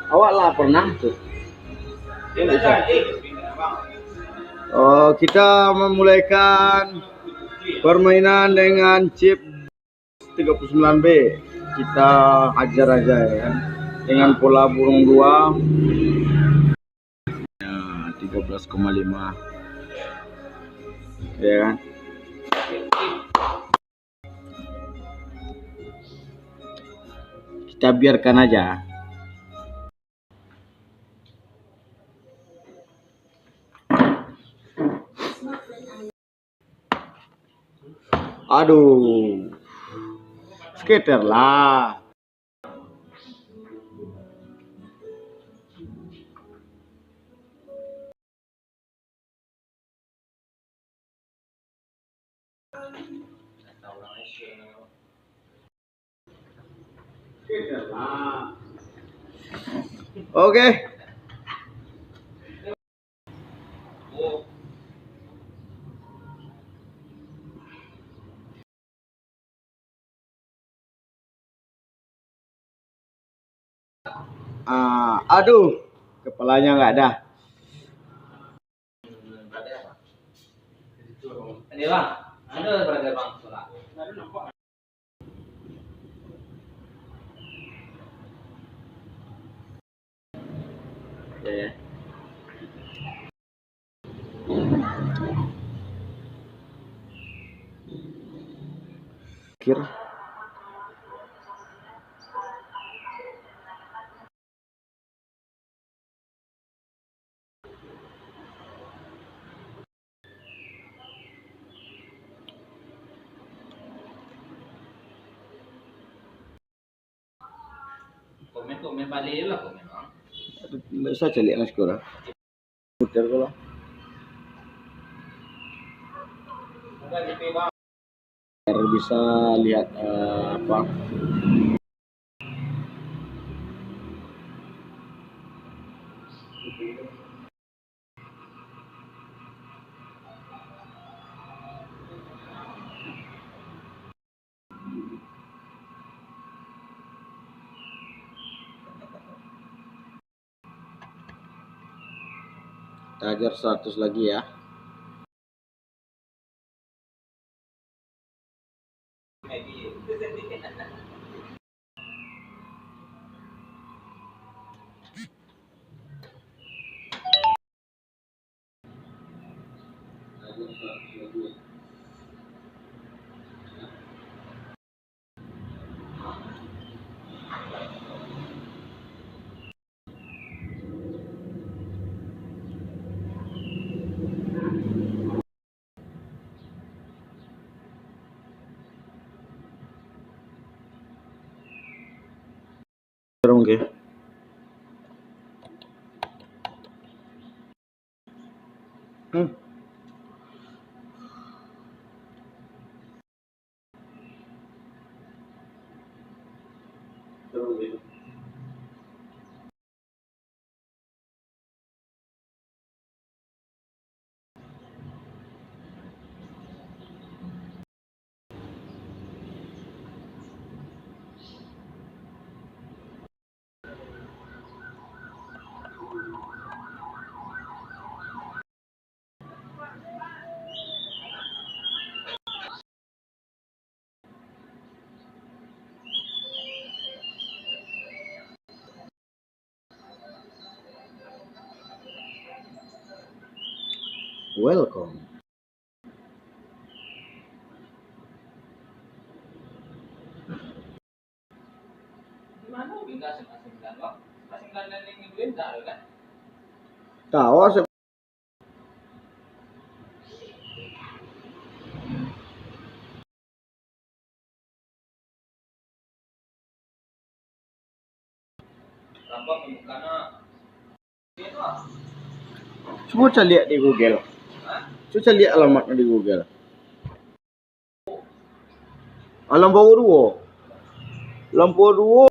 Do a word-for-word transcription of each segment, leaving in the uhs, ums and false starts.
Awak lah pernah tu. Oh, kita memulaikan permainan dengan chip tiga puluh sembilan B. Kita hajar aja, ya kan. Dengan pola burung dua. Ya, tiga belas koma lima. Ya kan. Kita biarkan aja. Aduh. Scatter lah. Oke. Ah, aduh, kepalanya nggak ada. Ini, Bang, ada berada, Bang, surat. Ya, ya. Kir. Komen, komen balik lah, komen, Bang. Ndak usah caliak nang siko lah. Putar ko lah. Biar bisa lihat, eh, apa. Kita hajar seratus lagi ya. Oke. Hmm. Welcome. Tahu, asa Cubo caliak di Google. Cubo caliak alamatnyo di Google. Alam Powo duo. Alam Powo duo.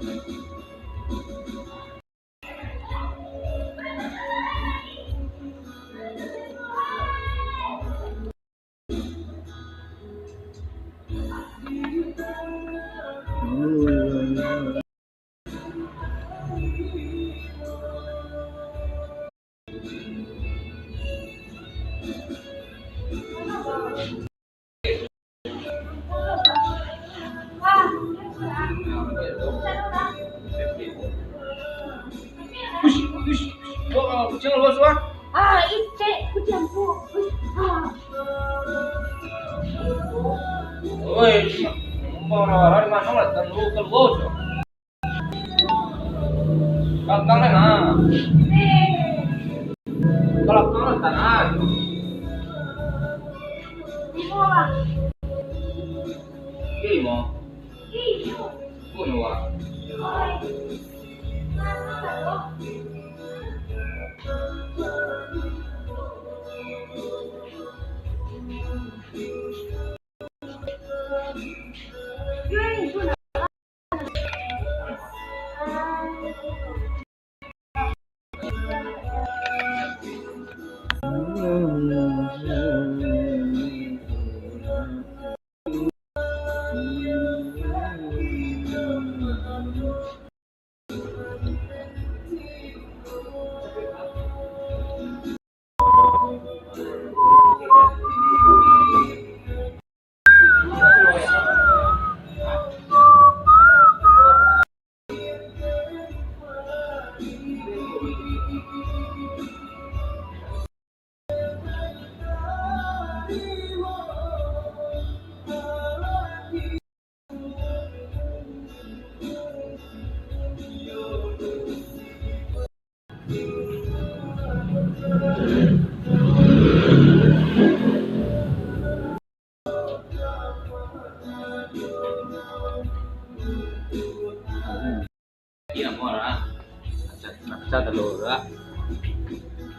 Ush, ush, ush. Bawa kucing keluar suah. Ah, ih, cek, kucing aku. Ush, ah. Oi, mau lari mano lah, keluar, keluar suah. Belakang lah, nah. Belakang lah, tanah. Imo. Imo. Bunuh, Wak.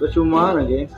Percuma lagi.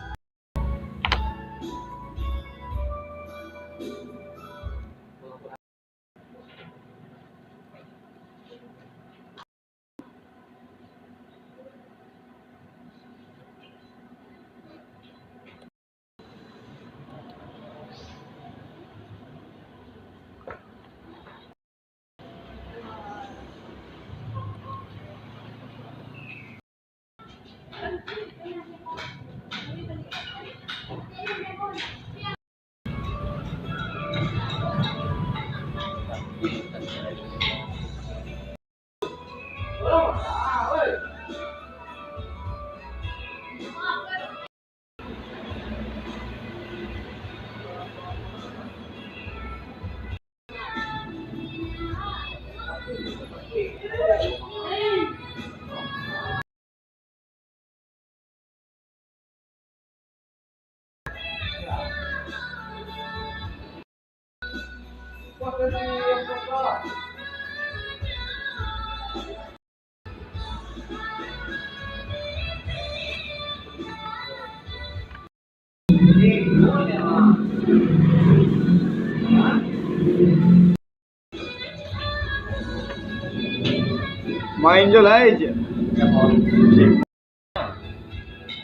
Main jo lai, cek.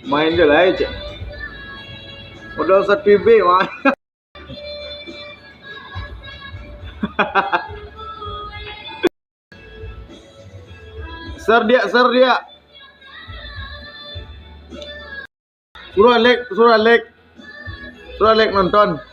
Main jo lai, cek. Modal satu B, mah. Share diak, share diak. Suruah like, suruah like. Suruah like nonton.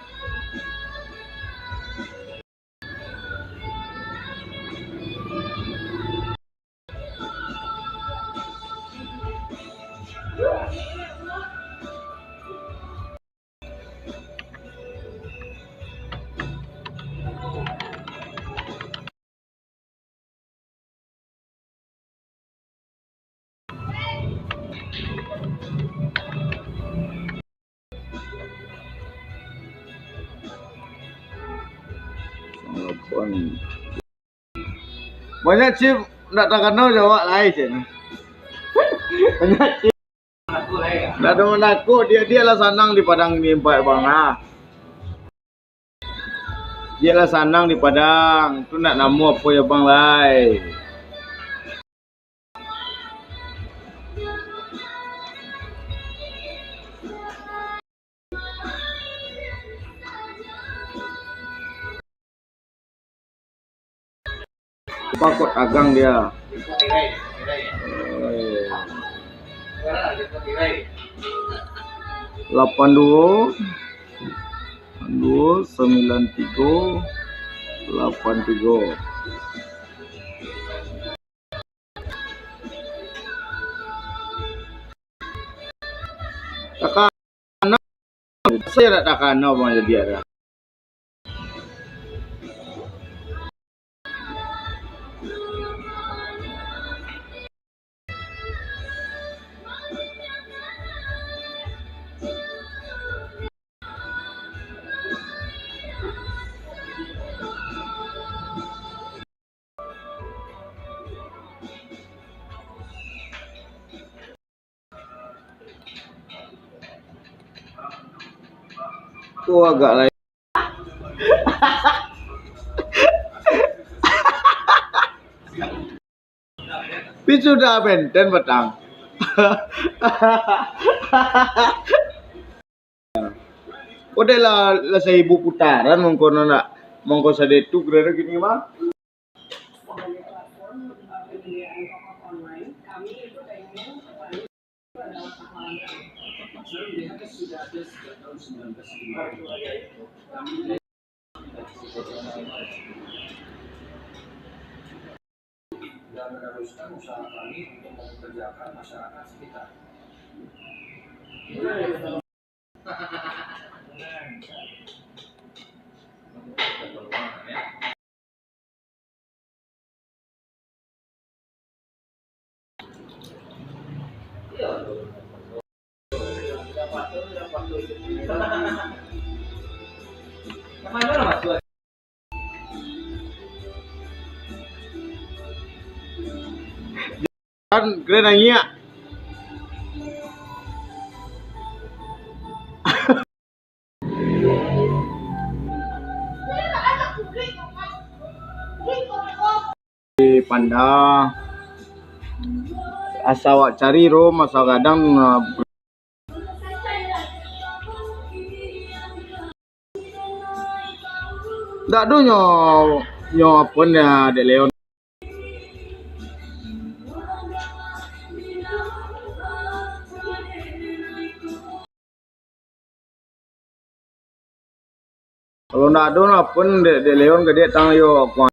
Banyak chip ndak takano jawab lai, cek. Banyak chip. Ndak ado manakok, diak-diak lah sanang di Padang ini, empat bang ah. Diak lah sanang di Padang, tu ndak namo apo yo bang lai. Pakok tagang dia. Lapan duo, duo, sambilan tigo, lapan tigo. Takana, saya tak takana, Bang, jadi ada. Tu agak lain. Pi sudah benten batang. Odeh lah, lah saribu putaran mangko nak, mangko sadeh tu kira-kira gini mah. Dan meneruskan usaha kami untuk mempekerjakan masyarakat sekitar. Kan keren nangis. Di Panda. Asa awak cari ro, masa gadang, nah, ndak ado nyo, nyo apo nyo, Dek Leon. Kalau ndak ado lah pun dek, dek Leon ka diak tang yo kuan.